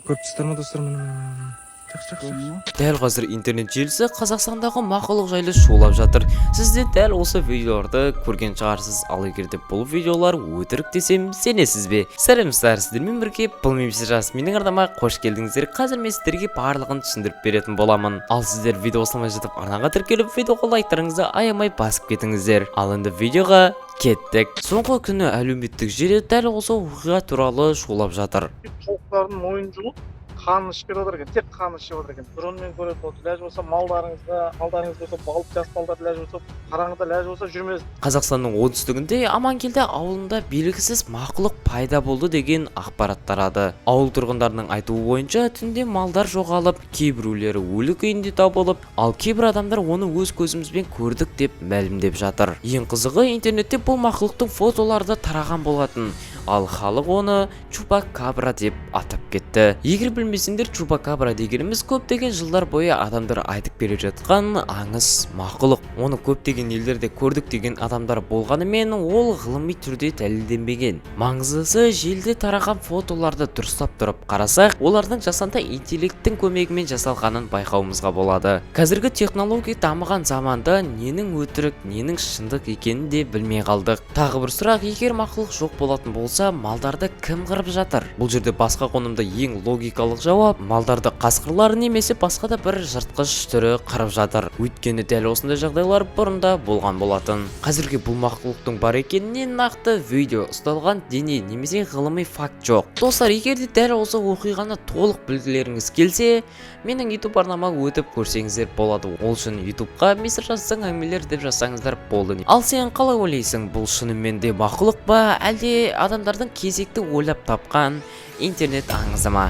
Көріп тұрсыздар ма, достар? Міне, міне, міне. Жақсы, жақсы, жақсы. Дәл қазір интернет желісі Қазақстандағы мақұлық жайлы шулап жатыр. Сіз де дәл осы видеоларды көрген шығарсыз. Ал егер де бұл видеолар өтірік десем, сенесіз бе? Сәлем, достар! Сіздермен бірге бұл мен, Жас. Менің арнама қош келдіңіздер. Қазір мен сіздерге барлығын түсіндіріп беретін боламын. Ал сіздер видео бастамай жатып арнаға тіркеліп, видеоға лайктарыңызды аямай басып кетіңіздер. Ал енді видеоға кеттік. Соңғы күні әлеуметтік желі дәл осы оқиға туралы шулап жатыр. Тауықтардың мойнын жұлып, қанын ішіп кетіп жатыр екен, тек қанын ішіп жатыр екен. Дронмен көретін болды. Ләж болса, малдарыңызға, малдарыңыз болса, балық, жас балдар ләж болса, қараңғыда ләж болса жүрмес. Қазақстанның оңтүстігінде Аманкелді ауылында белгісіз мақұлық пайда болды деген ақпарат тарады. Ауыл тұрғындарының айтуы бойынша, түнде малдар жоғалып, кейбіреулері өлі күйінде табылып, ал кейбір адамдар оны өз көзімізбен көрдік деп мәлімдеп жатыр. Ең қызығы, интернетте бұл мақұлықтың фотолары да тараған болатын. Ал халық оны чупакабра деп атап кетті. Егер білмесеңдер, чупакабра дегеніміз көптеген жылдар бойы адамдар айтып келе жатқан аңыз мақұлық. Оны көптеген елдерде көрдік деген адамдар болғанымен, ол ғылыми түрде дәлелденбеген. Маңыздысы, желіде тараған фотоларды дұрыстап тұрып қарасақ, олардың жасанды интеллекттің көмегімен жасалғанын байқауымызға болады. Қазіргі технология дамыған заманда ненің өтірік, ненің шындық екенін де білмей қалдық. Тағы бір сұрақ: егер мақұлық жоқ болатын болса, малдарды кім қырып жатыр? Бұл жерде басқа қонымды ең логикалық жауап: малдарды қасқырлар немесе басқа да бір жыртқыш түрі қырып жатыр. Өйткені дәл осындай жағдайлар бұрында болған болатын. Қазірге бұл мақұлықтың бар екеніне нақты видео, ұсталған дене немесе ғылыми факт жоқ. Достар, егер де дәл осы оқиғаны толық білгілеріңіз келсе, менің YouTube арнама өтіп көрсеңіздер болады. Ол үшін YouTubeқа «Мистер Жастың әңгімелері» деп жазсаңыздар болды. Ал сен қалай ойлайсың, бұл шынымен де мақұлық па, әлде адамдардың кезекті ойлап тапқан интернет аңызы ма?